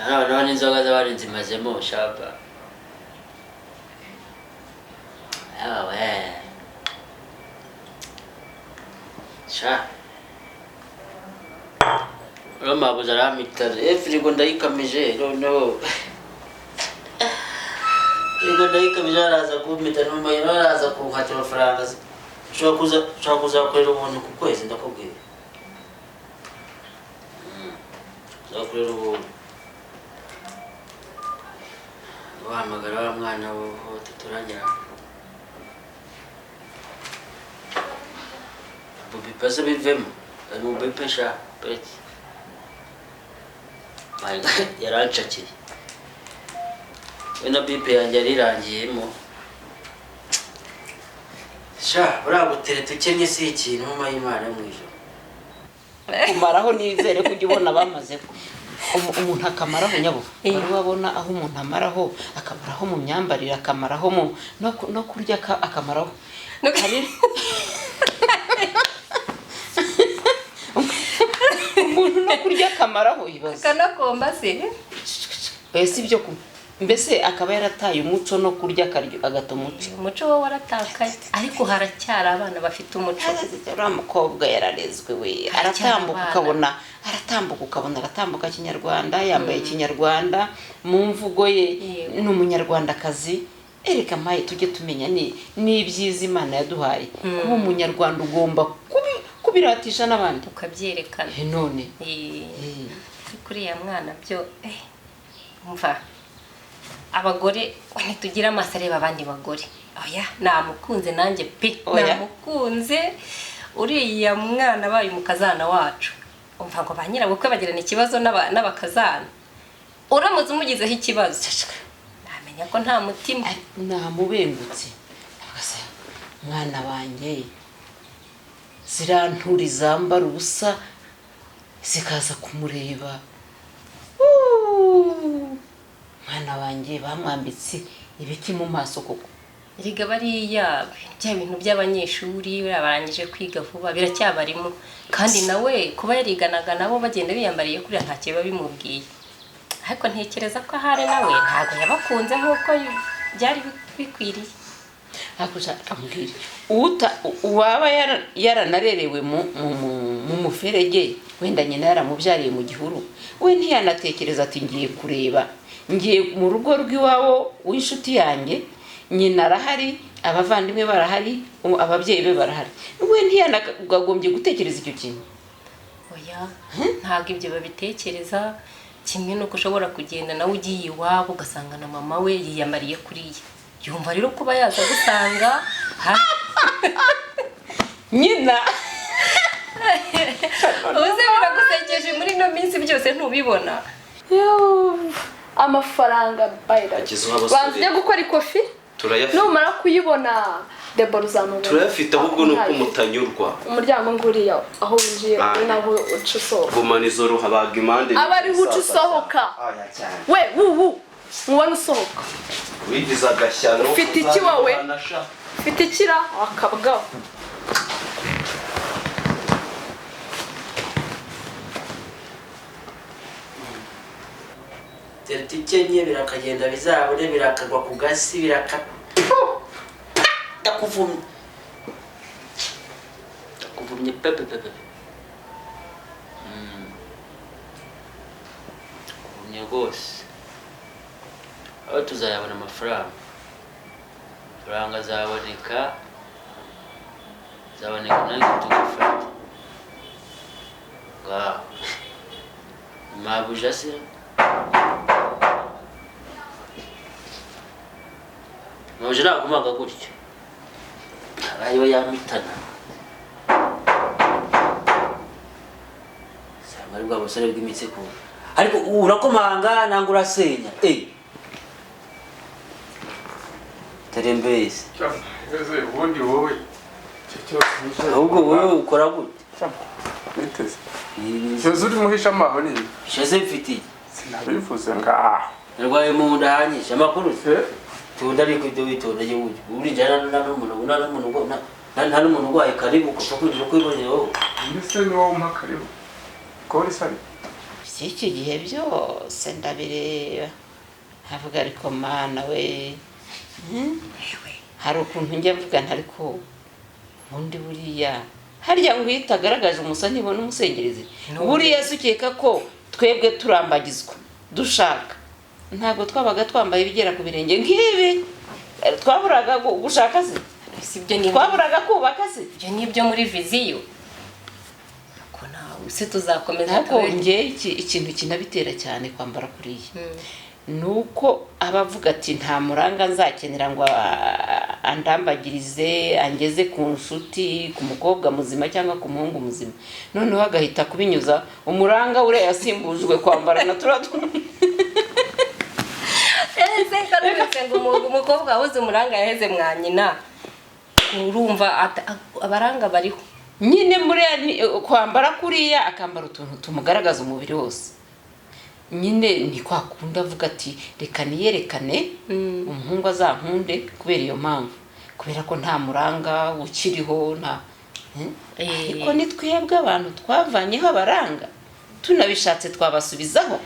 Noneho n'inzoga z'abari nzimazemo shaba. Yawe. Sha. Roma buzaramita. Firigo ndayikamije noneho. Firigo ndayikamije araza kumpita n'umayiro araza kunkata amafaranga. Ushobora kuzakorera ubuntu ku kwezi ndakubwira. Uzakorera ubuntu. Wahamagara wa mwana wo tuturanyira. Bubi pese bivemo. Mu sha peti. Yarancakiye. We na bipe yanjye yarirangiyemo. Sha buriya gutereta ukennye si ikintu mama y'Imana mu ijoro. Kumaraho nizere ko ujya ubona bamaze umuntu akamaraho nyabo. Wari wabona aho umuntu amaraho, akamaraho mu myambarire, akamaraho mu no kurya akamaraho. Umuntu no kurya akamaraho ibaze. Kanakomba se. Ese ibyo ku mbese akaba yarataye umuco no kurya agata umuco. Umuco wo waratakaye ariko haracyari abana bafite umuco. Uriya mukobwa yararezwe we, aratambuka ukabona, aratambuka ukabona aratambuka Kinyarwanda, yambaye Kinyarwanda mu mvugo ye, ni umunyarwandakazi. Ereka maye tujye tumenya ni n'ibyiza Imana yaduhaye. Kuba umunyarwanda ugomba kubiratisha n'abandi ukabyerekana. None kuri ya mwana byo umva abagore ntitugira amasareba abandi bagore. Oya namukunze nanjye pe, namukunze uriya mwana baye umukazana wacu. Umva ngo ba nyirabukwe bagirana ikibazo n'abakazana. Uramutse umugizeho ikibazo namenya ko nta mutima. Namubengutse mwana wanjye ziranturi zambara ubusa zikaza kumureba. Mwana wanjye bamwambitse ibiki mu maso koko. Erega bariya bya bintu by'abanyeshuri barangije kwiga vuba biracyabarimo, kandi nawe kuba yariganaga nabo bagenda biyambariye kuriya ntacyo biba bimubwiye. Ariko ntekereza ko ahari nawe ntago yabakunze nk'uko byari bikwiriye. Hakuja ambwira uta uwaba yaranarerewe mu muferege wenda nyina yaramubyariye mu gihuru, we ntiyanatekereza ati ngiye kureba, ngiye mu rugo rw'iwabo w'inshuti yanjye, nyina arahari, abavandimwe barahari, ababyeyi be barahari, we ntiyanagagombye gutekereza icyo kintu. Oya ntabwo ibyo babitekereza. Kimwe nuko ushobora kugenda nawe ugiye iwabo ugasanga na mama we yiyambariye kuriya, yumva rero kuba yaza gusanga nyina. Uze biragusekeje muri no minsi byose ntubibona. Amafaranga bayira banze gukora ikofi numara kuyibona Debora uzamubona. Turayafite ahubwo nuko mutanyurwa. Umuryango nguriya aho winjiye naho uca usohoka. Gumana izo ruhabaga impande. Aba ariho uca usohoka. We wuwu mubona usohoka. Wigize agashyano. Ufite iki wowe? Ufite ikira akabwa. Tertikenye birakagenda bizabone birakagwa ku gasi biraka. Ndakuvumye. Ndakuvumye pepe pepe. Ndakuvumye rwose. Aho tuzayabona amafaranga. Amafaranga azaboneka. Azaboneka nanjye tugafata. Ngaho. Mabuja se. Mabuja nagumaga gutyo. Ayo yamitana. Sanga ari bwa busore bw'imitsi ku. Ariko urakomanga nanga urasenya. Terembese. Ese ubundi wowe ahubwo wowe ukora gute? Biteze. Cyose uri muhisha amaho ni. Sheze mfiti. Sinabivuze ngaho. Narwaye mu nda hanyisha amakuru. Tunda ariko ibyo witonda yewe uri jana n'umuntu nta n'umuntu urwaye karibu kuko kwibonera wowe. Mbese ni wowe umpa karibu. Ko uri sari? Iki gihe byose ndabireba nkavuga ariko Mana we, hari ukuntu njya mvuga nti ariko ubundi buriya harya ngo iyo itagaragaje umusa ntibona umusengerezi. Buriya se ukeka ko twebwe turambagizwa dushaka, ntabwo twabaga twambaye ibigera ku birenge nk'ibi, twaburaga gushaka se, twaburaga kubaka se, ibyo ni ibyo muri viziyo. Se tuzakomeza. Ntabwo nge ikintu kinabitera cyane kwambara kuriya nuko abavuga ati nta muranga nzakenera ngo andambagirize angeze ku nshuti, ku mukobwa muzima cyangwa ku muhungu muzima, noneho agahita kubinyuza umuranga uriya yasimbujwe kwambara na turiya. Ese karubitse ngo umukobwa wabuze umuranga yaheze mwa nyina, urumva abaranga bariho nyine muri kwambara kuriya akambara utuntu tumugaragaza umubiri wose nyine ni kwa kundi avuga ati reka niyerekane umuhungu azankunde kubera iyo mpamvu, kubera ko nta muranga ukiriho nta. Ariko ni twebwe abantu twavanyeho abaranga, tunabishatse twabasubizaho,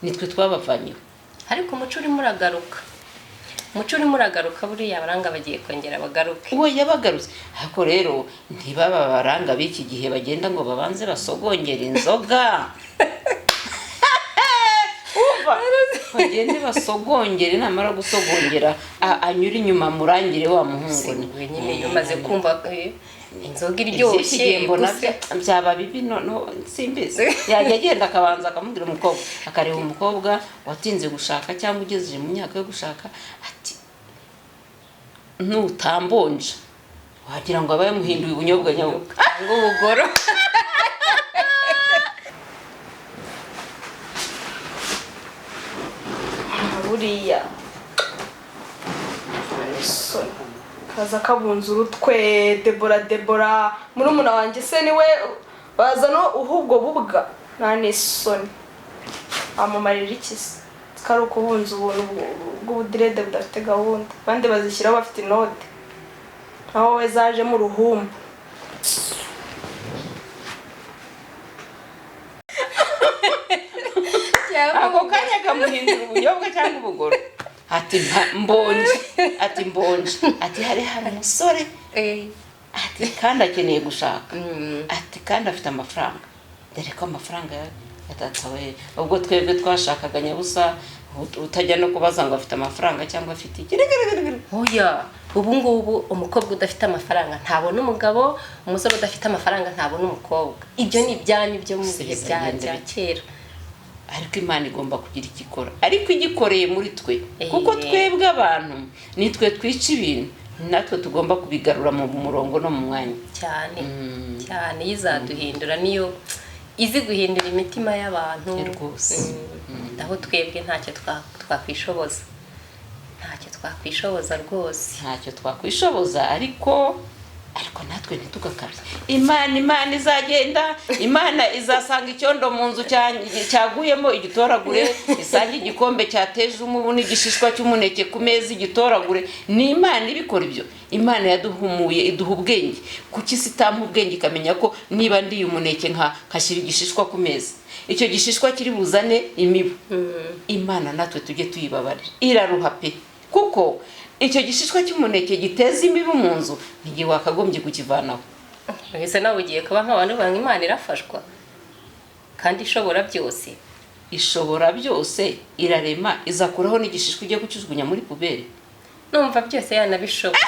nitwe twabavanyeho. Ariko umuco urimo uragaruka, umuco urimo uragaruka, buriya abaranga bagiye kongera bagaruke. Uwo yabagarutse. Ariko rero ntibaba abaranga b'iki gihe bagenda ngo babanze basogongera inzoga. Bagende basogongere, namara gusogongera anyura inyuma murangire wa muhungu nyine yumaze kumva inzoga iryoshye mbona byaba bibi noneho simbizi. Yajya agenda akabanza akamubwira umukobwa, akareba umukobwa watinze gushaka cyangwa ugejeje mu myaka yo gushaka, ati nutambonje wagira ngo abaye muhinduye ubunyobwa nyabuka ngo ubugoro. Buriya kaza kabunza urutwe Debora Debora murumuna wanjye se niwe bazana uhubwo bubwa nta n'isoni amumarira iki se kari ukubunza ubuntu bw'ubudirede budafite gahunda, abandi bazishyiraho bafite inote aho we zajemo uruhumbu. Ako kanya kamuhindura ubunyobwa cyangwa ubugoro. Ati mbonje, ati mbonje, ati hari hari umusore, ati kandi akeneye gushaka, ati kandi afite amafaranga, dore ko amafaranga yatatawe. Ubwo twebwe twashakaga nyabusa utajya no kubaza ngo afite amafaranga cyangwa afite iki. Oya, ubu ngubu umukobwa udafite amafaranga ntabona umugabo, umusore udafite amafaranga ntabona umukobwa. Ibyo ni ibyanyu byo mu bihe bya kera. Ariko Imana igomba kugira igikora, ariko igikoreye muri twe, kuko twebwe abantu nitwe twica ibintu, natwe tugomba kubigarura mu murongo no mu mwanya cyane cyane. Izaduhindura niyo izi guhindura imitima y'abantu rwose. Aho twebwe ntacyo twakwishoboza, ntacyo twakwishoboza rwose, ntacyo twakwishoboza. Ariko natwe ntitugakabye. Imana izagenda, Imana izasanga icyondo mu nzu cyaguyemo igitoragure, isange igikombe cyateje umubu n'igishishwa cy'umuneke ku meza igitoragure. Ni Imana ibikora ibyo. Imana yaduhumuye iduha ubwenge. Kuki se itampa ubwenge ikamenya ko niba ndiye umuneke nkashyira igishishwa ku meza, icyo gishishwa kiri buzane imibu? Imana natwe tujye tuyibabarira, iraruha pe, kuko icyo gishishwa cy'umuneke giteza imibu mu nzu ntigiye wakagombye kukivanaho. Ese nawe ugiye kuba nk'abantu banga Imana irafashwa kandi ishobora byose, ishobora byose, irarema, izakuraho n'igishishwa ujye kukijugunya muri pubere. Numva byose yanabishobora.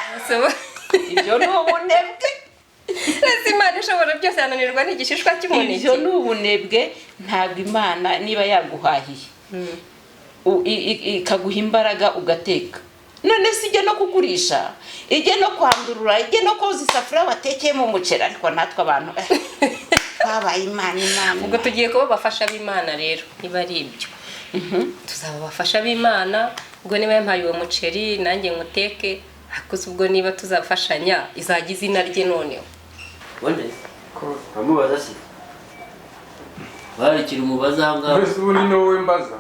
Ibyo ni ubunebwe. Ese Imana ishobora byose yananirwa n'igishishwa cy'umuneke? Ibyo ni ubunebwe. Ntabwo Imana niba yaguhahiye ikaguha imbaraga ugateka, none si ijya no kugurisha, ijya no kwandurura, ijya no koza isafuriya watekeyemo umuceri. Ariko natwe abantu twabaye Imana Imana. Ubwo tugiye kuba abafasha b'Imana rero, niba ari ibyo tuzaba abafasha b'Imana. Ubwo niba yampaye uwo muceri nanjye nguteke, hakuze ubwo niba tuzafashanya izajya izina rye noneho. Wende amubaza se barikira umubaza aha ngaha. Mbese ubu ni wowe mbaza?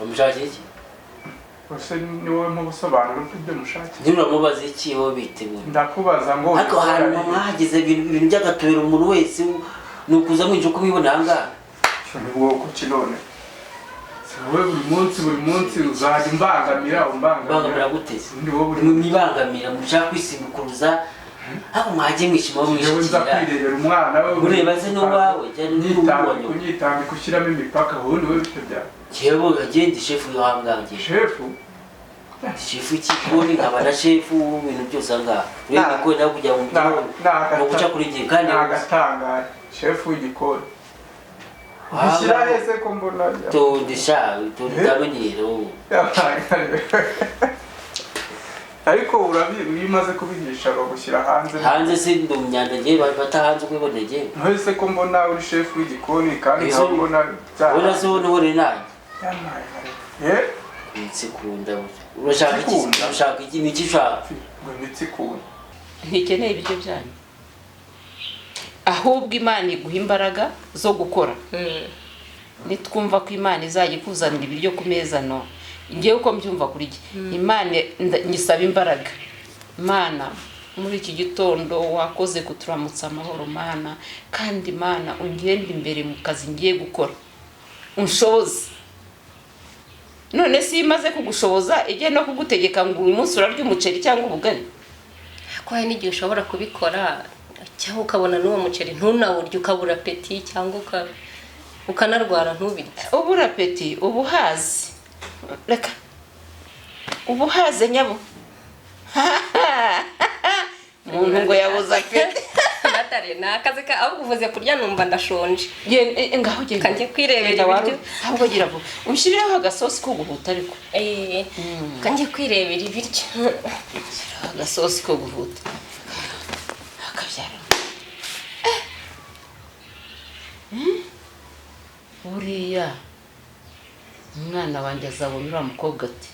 Bamushakira iki? Ese ni wowe mubusobanuro bw'ibyo mushakira? Nturamubaza iki wowe biteguye? Ndakubaza ngo ariko ahantu mwahageze ibintu by'agatubero umuntu wese Ni ukuza mwinjira uko mwibona aha ngaha. Ni bwoko ki none? Si wowe buri munsi uzajya umbangamira. Bangamira Umbangamira gute se? Ni wowe buri Mwibangamira, mushaka kwisimbukuruza aho mwagiye mwishima Yewe nza mwishyikira. kwirebera umwana we. Ureba se n'uwawe, cyangwa Nyitambika n'uwanyu. Unyitambika ushyiramo imipaka, ubundi wowe bityo byawe. Jewe agenda shefu yo ngaha ngiye. Shefu? Shefu y'ikikoni, nkaba na shefu w'ibintu byose aha ngaha. Ureba ko nawe kugira ngo ni uguca kuri njye kandi Ni agatangaje, shefu w'igikoni ushyira hese ko mbona Tonde sha, tonde, utamenyera wowe. Ariko urabi iyo umaze kubihisha bagushyira hanze. Hanze se ndi umyanda ngiye bafata hanze uko iboneye ngiye? Ntese ko mbona uri shefu w'igikoni kandi Ese nkaba mbona Ubona se wowe ntuhore nanjye? Yamaye. Eh? Nsikunda. Urashaka iki? Nsikunda. Urashaka iki? Ni iki ushaka? Ngo nitsikunda. Ntikeneye ibiryo byanyu, ahubwo Imana iguha imbaraga zo gukora. Nitwumva ko Imana izajya ikuzanira ibiryo ku meza, no ngewe uko mbyumva kuri jye, Imana nyisaba imbaraga. Mana, muri iki gitondo wakoze kuturamutsa amahoro, Mana, kandi Mana ungende imbere mu kazi ngiye gukora, unshoboze. None se iyo imaze kugushoboza, ijye no kugutegeka ngo uyu munsi urarya umuceri cyangwa ubugari? Ko hari n'igihe ushobora kubikora cyangwa ukabona n'uwo muceri ntunawurye, ukabura appétit cyangwa ukanarwara ntubirye. Ubura appétit uba uhaze, reka, uba uhaze nyabo. Umuntu ngo yabuze appétit. Natale, ni akazi ka ahubwo uvuze kurya numva ndashonje. Ngaho genda. Kanjye kwirebera Genda ibiryo. Ahubwo gira vuba unshyirireho agasosi ko guhuta ariko. Kanjye kwirebera ibiryo. Agasosi ko guhuta akabyara. Buriya umwana wanjye azabona uriya mukobwa ati: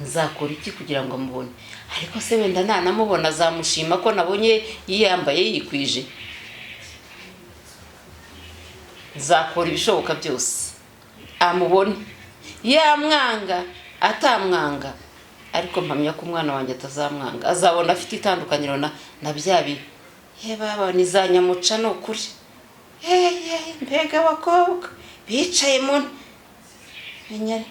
"Nzakora iki kugira ngo amubone?" Ariko se wenda nanamubona azamushima ko nabonye yiyambaye yikwije? Nzakora ibishoboka byose amubone, yamwanga atamwanga, ariko mpamya ko umwana wanjye atazamwanga. Azabona afite itandukaniro na bya bi ye baba ni za nyamuca. Ni ukuri, ye mbega abakobwa bicaye mu binyari.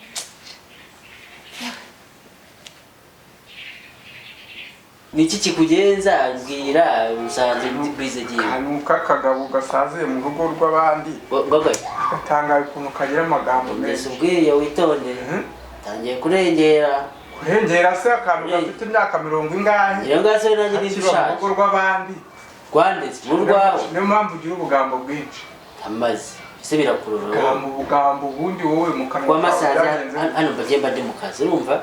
Ni iki kikugenza? Mbwira, usanze ndi bize giye. Akantu k'akagabo gasaziye mu rugo rw'abandi Ngagaye. gatangaye ukuntu kagira amagambo Ngeze menshi. Ubwiye witonde. Tangiye kurengera. Kurengera se akantu gafite imyaka mirongo ingahe Iyo ngaho se nanjye niba akiba mu ushaje. rugo rw'abandi? Rwanditse mu rwawe. Niyo mpamvu ugira ubugambo bwinshi. Amazi ese birakurura? Ubugambo, ubugambo, ubundi wowe mu kanwa kawe Rw'amasaza. byagenze. Hano mbagiye mba ndi mu kazi, urumva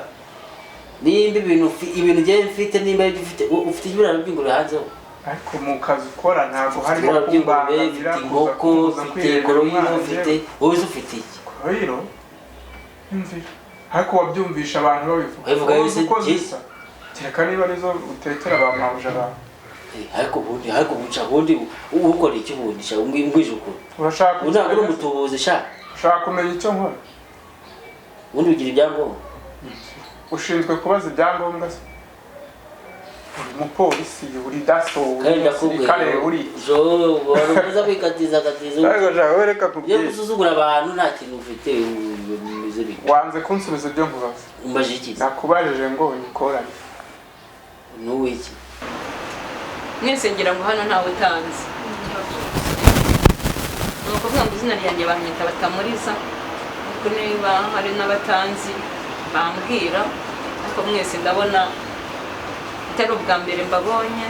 nimba ibintu ibintu ngiye mfite, nimba ibyo ufite, ufite ibiraro by'ingurube hanze ho? Ariko mu kazi ukora ntabwo harimo Ibiraro by'ingurube, kumbangamira, mfite kuza inkoko, kuza mfite kwirebera koroyiro, umwana. mfite. Wowe se ufite iki? Koroyiro imvira, ariko wabyumvisha abantu babivuga. Babivuga. Wowe uzi Yose uko zisa, kereka niba arizo utekera ba mabuja bawe. Ariko ubundi ukora iki ubundi sha? Ngwije ukuri. Urashaka Ubu ntabwo uri kumenya- umutubuzi sha. Ushaka kumenya icyo nkora? Ubundi ugira ibyangombwa? Ushinzwe kubaza ibyangombwa se? Uri umupolisi, uri DASSO, uri Kandi ndakubwiye umusirikare, uri jo wari uza kwikatiza katiza. Ariko shaka wowe, reka Iyo nkubwire. gusuzugura abantu, nta kintu ufite, bimeze bite? Wanze kunsubiza ibyo nkubaza. Umbajije iki? Nakubajije ngo nikorane. N'uwiki? Mwese ngira ngo hano ntawe utanzi. Ni ukuvuga ngo izina ryanjye banyita Batamuriza, ariko niba hari n'abatanzi bambwira. Ariko mwese ndabona atari ubwa mbere mbabonye,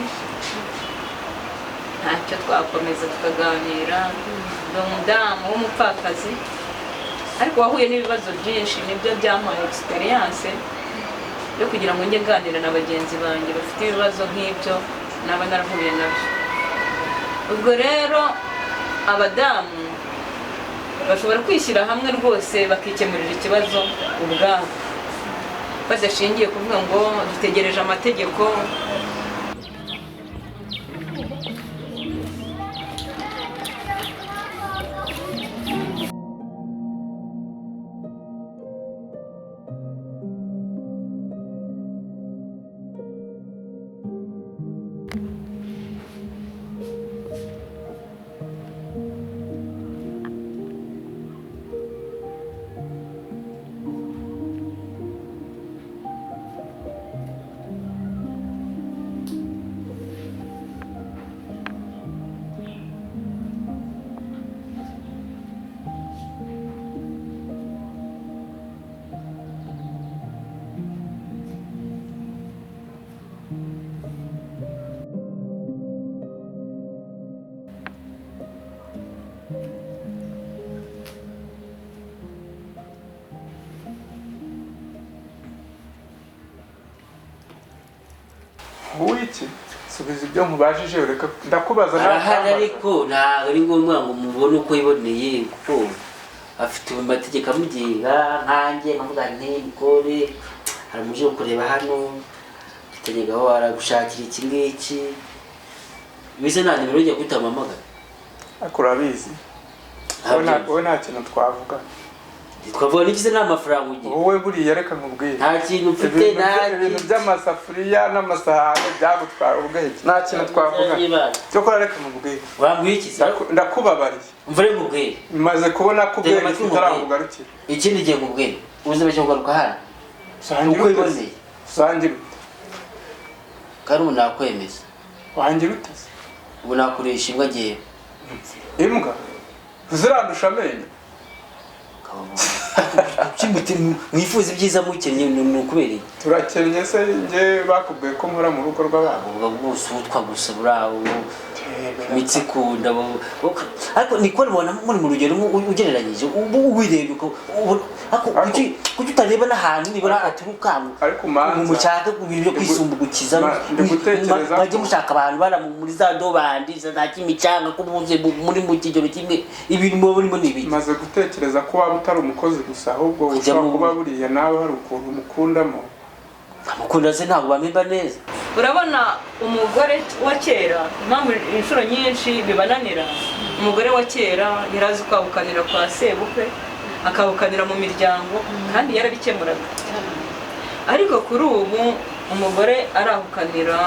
ntacyo twakomeza tukaganira. Ndi umudamu w'umupfakazi ariko wahuye n'ibibazo byinshi, nibyo byampaye experience yo kugira ngo njye nganira na bagenzi banjye bafite ibibazo nk'ibyo naba narahuye nabyo. Ubwo rero abadamu bashobora kwishyira hamwe rwose bakikemurira ikibazo ubwabo, badashingiye kuvuga ngo dutegereje amategeko. Uwiki? Subiza ibyo nkubajije, ureka ndakubaza nawe Arahari. ukambaza. Ariko ntabwo ari ngombwa ngo mubone uko yiboneye, kuko afite amategeko amugenga. Nkanjye nkavuga nti Nicole hari umujyi wo kureba hano, mfitanye gahunda, aragushakira iki ngiki, mbese nta nimero ujya guhita wamuhamagara. Ariko urabizi, wowe wowe nta kintu twavuga. Twavuga n'iki se? Nta mafaranga ugira. Wowe buriya reka nkubwire. Nta kintu mfite. Ibintu Nta ibintu by'amasafuriya n'amasahani byagutwara ubwenge, nta kintu twavuga. Cyokora reka nkubwire. Wambwiye iki se? Ndakubabariye. Mvure nkubwire. Maze kubona ko Tega ubwenge amatwi ufite ari aho nkubwire. bugarukira. Ikindi gihe nkubwire, uzabasha kugaruka hano Usangira uko ute se? wiboneye. Usangira ute? Kandi ubu nakwemeza. Wangira ute se? Ubu nakurisha imbwa ngewe. Imbwa zirandusha amenyo. Kuki mwifuza ibyiza mukennye? Ni ukubera iki? Turakennye se? Njye bakubwiye ko nkora mu rugo rw'abantu? Ubwo bwose utwa gusa burawo imitsi ikunda ariko Nicole mubona muri mu rugero ugereranyije, ubu wireba ariko kuki utareba n'ahantu nibura aturuka Ariko umanza ngo mushake ku bintu byo kwisumbugukiza? Ndi gutekereza Mwajye mushaka abantu bara muri za dobandi za kimicanga, ko muze muri mu kigero kimwe, ibintu muba murimo ni ibiki? Maze gutekereza ko waba utari umukozi gusa, ahubwo Kujya ushobora kuba buriya nawe hari ukuntu umukundamo. Amukunda se? Ntabwo bamemba neza. Urabona umugore wa kera, impamvu inshuro nyinshi bibananira, umugore wa kera yari azi kwabukanira kwa sebukwe, akabukanira mu miryango, kandi yarabikemuraga. Ariko kuri ubu umugore arahukanira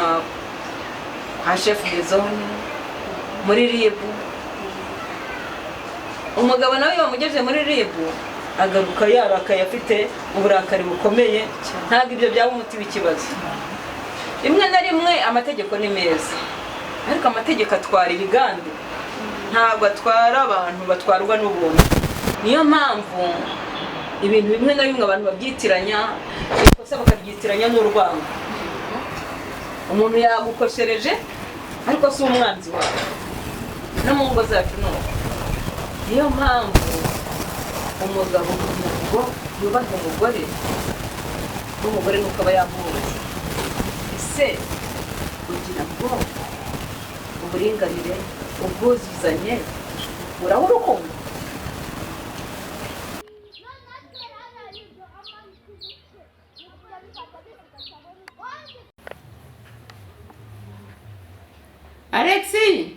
kwa chef de zone, muri RIB. Umugabo nawe iyo bamugejeje muri RIB agaruka yarakaye, afite uburakari bukomeye. Ntabwo ibyo byaba umuti w'ikibazo. Rimwe na rimwe amategeko ni meza, ariko amategeko atwara ibigande, ntabwo atwara abantu batwarwa n'ubuntu. Niyo mpamvu ibintu bimwe na bimwe abantu babyitiranya, ikosa bakaryitiranya n'urwango. Umuntu yagukoshereje, ariko si umwanzi wawe. No mu ngo zacu ni uko. Niyo mpamvu umugabo kugira ngo yubahe umugore, n'umugore nuko aba yamwubatse. Ese kugira ngo uburinganire, ubwuzuzanye, buraho urukundo. Alexi.